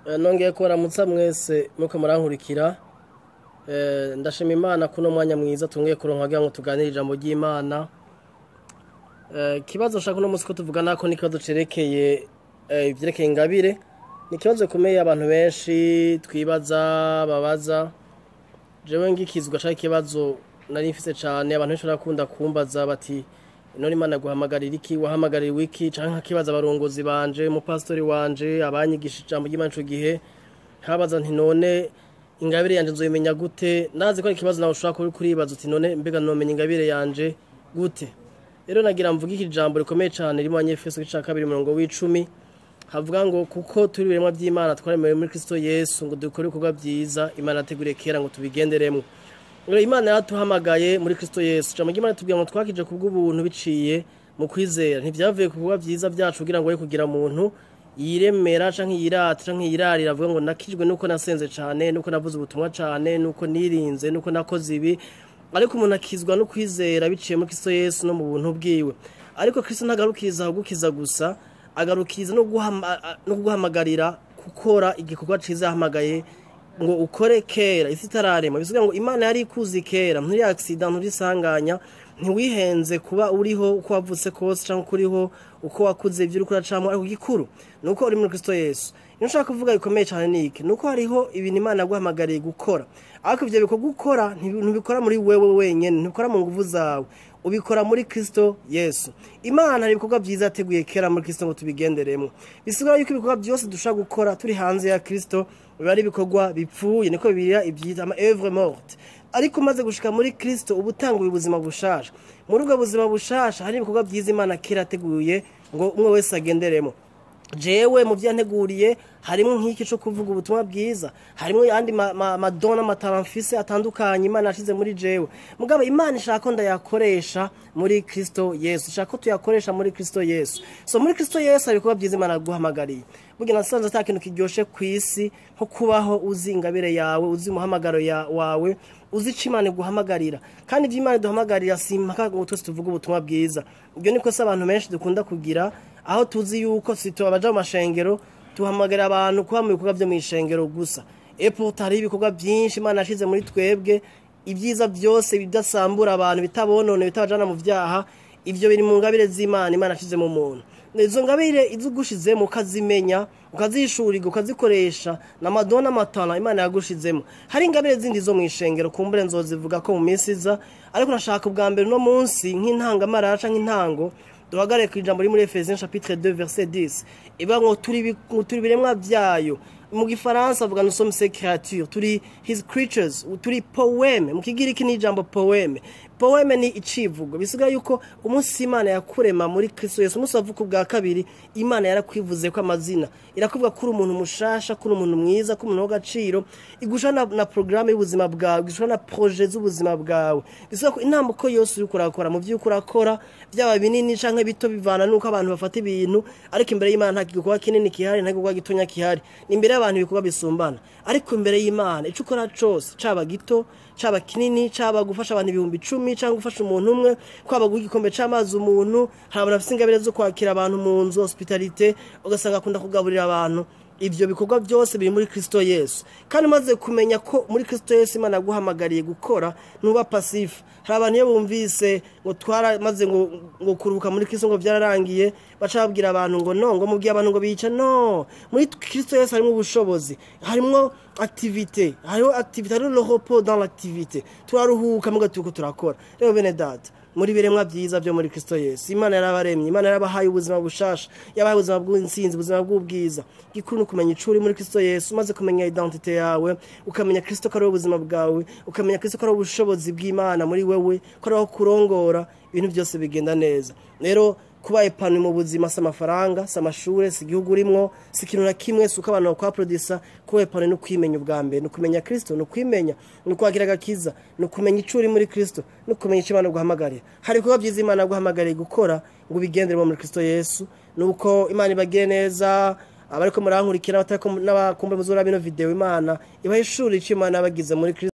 Nongeye kubaramutsa mwese muko murankurikira. Ndashima Imana kuno mwanya mwiza tungeye kuronka kugira ngo tuganire ijambo ry'Imana. Ikibazo nshaka uno munsi ko tuvugana ko ni ikibazo cerekeye ivyerekeye ingabire. Ni ikibazo gikomeye abantu benshi twibaza babaza. Jewe ngikizwa canke ikibazo nari mfise cane, abantu benshi barakunda kumbaza bati none Imana guhamagarira iki, wahamagarira iki, canke nkakibaza abarongozi banje, umupastori wanje, abanyigisha ijambo ry'Imana ico gihe, nkabaza nti none ingabire yanje nzoyimenya gute? Ndazi ko ari ikibazo nawe ushobora kuba kuribaza uti none mbega nomenya ingabire yanje gute? Rero nagira mvuge iki jambo rikomeye cane riri mu Banyefeso igice ca 2 umurongo w'icumi, havuga ngo kuko turi ibiremwa vy'Imana twaremewe muri Kristo Yesu ngo dukore ibikorwa vyiza Imana yateguriye kera ngo tubigenderemwo. Rero Imana yaratuhamagaye muri Kristo Yesu. Ijambo ry'Imana ritubwira ngo twakije kubw'ubuntu biciye mu kwizera. Ntivyavuye ku bikorwa vyiza vyacu kugira ngo ye kugira umuntu yiremera canke yirata canke yirarira avuga ngo nakijwe nuko nasenze cane, nuko navuze ubutumwa cane, nuko nirinze, nuko nakoze ibi. Ariko umuntu akizwa no kwizera biciye muri Kristo Yesu no mu buntu bwiwe. Ariko Kristo ntagarukiriza gukiza gusa, agarukiriza no guhamagarira gukora igikorwa ciza yahamagaye ngo ukore kera isi itararema. Bisubiye ngo Imana yari ikuzi kera, nturi accident, nturi sanganya, ntiwihenze kuba uriho uko wavutse kose canke kuriho uko wakuze ivyo uriko uracamwo, ariko gikuru nuko uri muri Kristo Yesu. Icyo nshaka kuvuga gikomeye cane ni iki, nuko hariho ibintu Imana yaguhamagariye gukora, ariko ivyo bikorwa ukora ntubikora muri wewe wenyene, ntubikora mu nguvu zawe, ubikora muri Kristo Yesu. Imana hari ibikorwa vyiza yateguye kera muri Kristo ngo tubigenderemwo. Bisigura yuko ibikorwa byose dushaka gukora turi hanze ya Kristo biba ari ibikorwa bipfuye, niko Bibiliya ivyita ama œuvre morte. Ariko umaze gushika muri Kristo uba utanguye ubuzima bushasha. Muri ubwo buzima bushasha hari ibikorwa vyiza Imana kera yateguye ngo umwe wese agenderemo. Jewe mu vyanteguriye harimo nk'iki cyo kuvuga ubutumwa bwiza, harimo yandi madonna mataramfise atandukanye Imana yashize muri jewe. Mugabo Imana ishaka ko ndayakoresha muri Kristo Yesu, ishaka ko tuyakoresha muri Kristo Yesu. So muri Kristo Yesu hari ibikorwa byiza Imana yaguhamagariye. Burya nasanze ata kintu kiryoshe kw'isi nko kubaho uzi ingabire yawe, uzi umuhamagaro wawe, uzi ico Imana iguhamagarira. Kandi ivyo Imana iduhamagarira si impaka ngo twese tuvuge ubutumwa bwiza. Ibyo niko se abantu benshi dukunda kugira, aho tuzi yuko si abaja mu mashengero tuhamagara abantu kuba mu bikorwa vyo mw'ishengero gusa. Epo hari ibikorwa byinshi Imana yashize muri twebwe, ibyiza byose bidasambura abantu, bitabonone, bitabajana mu vyaha, ivyo biri mu ngabire z'Imana Imana yashize mu muntu. Izo ngabire izugushizemo ukazimenya, ukazishurirwa, ukazikoresha na madonna matana Imana yagushizemo. Hari ingabire zindi zo mw'ishengero kumbure nzozivuga ko mu minsi iza, ariko nashaka ubwa mbere no munsi nk'intangamara canke nk'intango duhagarare ku ijambo riri muri Efesiens chapitre 2 verset 10. Ivuga ngo turi ibiremwa vyayo. Mu gifaransa avuga nous sommes ses créatures, turi his creatures, turi poème. Mu kigiriki ni ijambo poème. Poème ni icivugo. Bisiga yuko umunsi Imana yakurema muri Kristo Yesu, umunsi wavuka ubwa kabiri, Imana yarakwivuze ko amazina, irakuvuga kuri umuntu mushasha, kuri umuntu mwiza, kuri umuntu w'agaciro, igusha na programme y'ubuzima bwawe, igusha na projet z'ubuzima bwawe. Bisiga ko intambuko yose uriko urakora, mu vyo uriko urakora, byaba binini canke bito bivana nuko abantu bafata ibintu, ariko imbere y'Imana nta gikorwa kinini kihari, nta gikorwa gitonya kihari. Imbere y'abantu ibikorwa bisumbana, ariko imbere y'Imana ico ukora cose, caba gito, caba kinini, caba gufasha abantu 10,000 canke gufasha umuntu umwe, kwaba guha igikombe c'amazi umuntu, hari abantu bafise ingabire zo kwakira abantu mu nzu hospitalite, ugasanga akunda kugaburira abantu. Ivyo bikorwa byose biri muri Kristo Yesu. Kandi umaze kumenya ko muri Kristo Yesu Imana yaguhamagariye gukora, ntuba passif. Hari abantu iyo bumvise ngo twaramaze ngo kuruhuka muri Kristo ngo byararangiye, baca babwira abantu ngo no, ngo mubwiye abantu ngo bica. No, muri Kristo Yesu harimo ubushobozi, harimo activité, hariho activité, hariho le repos dans l'activité. Turaruhuka muga turiko turakora. Rero bene data, muri biremwa vyiza byo muri Kristo Yesu, Imana yarabaremye, Imana yarabahaye ubuzima bushasha, yabahaye ubuzima bw'intsinzi, ubuzima bw'ubwiza. Gikuru no kumenya ico uri muri Kristo Yesu. Umaze kumenya identité yawe, ukamenya Kristo ko ari ubuzima bwawe, ukamenya Kristo ko ari ubushobozi bw'Imana muri wewe, ko ari aho kurongora, ibintu byose bigenda neza. Rero kuba epanu mu buzima si amafaranga, si amashure, si igihugu urimwo, si ikintu na kimwe, si uko abantu bakwaprodisa. Kuba epanu ni ukwimenya ubwa mbere, ni ukumenya Kristo, ni ukwimenya, ni ukwakira agakiza, ni ukumenya ico uri muri Kristo, ni ukumenya ico Imana iguhamagariye. Hari ibikorwa vyiza Imana yaguhamagariye gukora ngo ubigenderemo muri Kristo Yesu. Nuko Imana ibagire neza, abariko murankurikira, abatariko n'abakumbe muzora bino video, Imana ibahishurire ico Imana yabagize muri Kristo.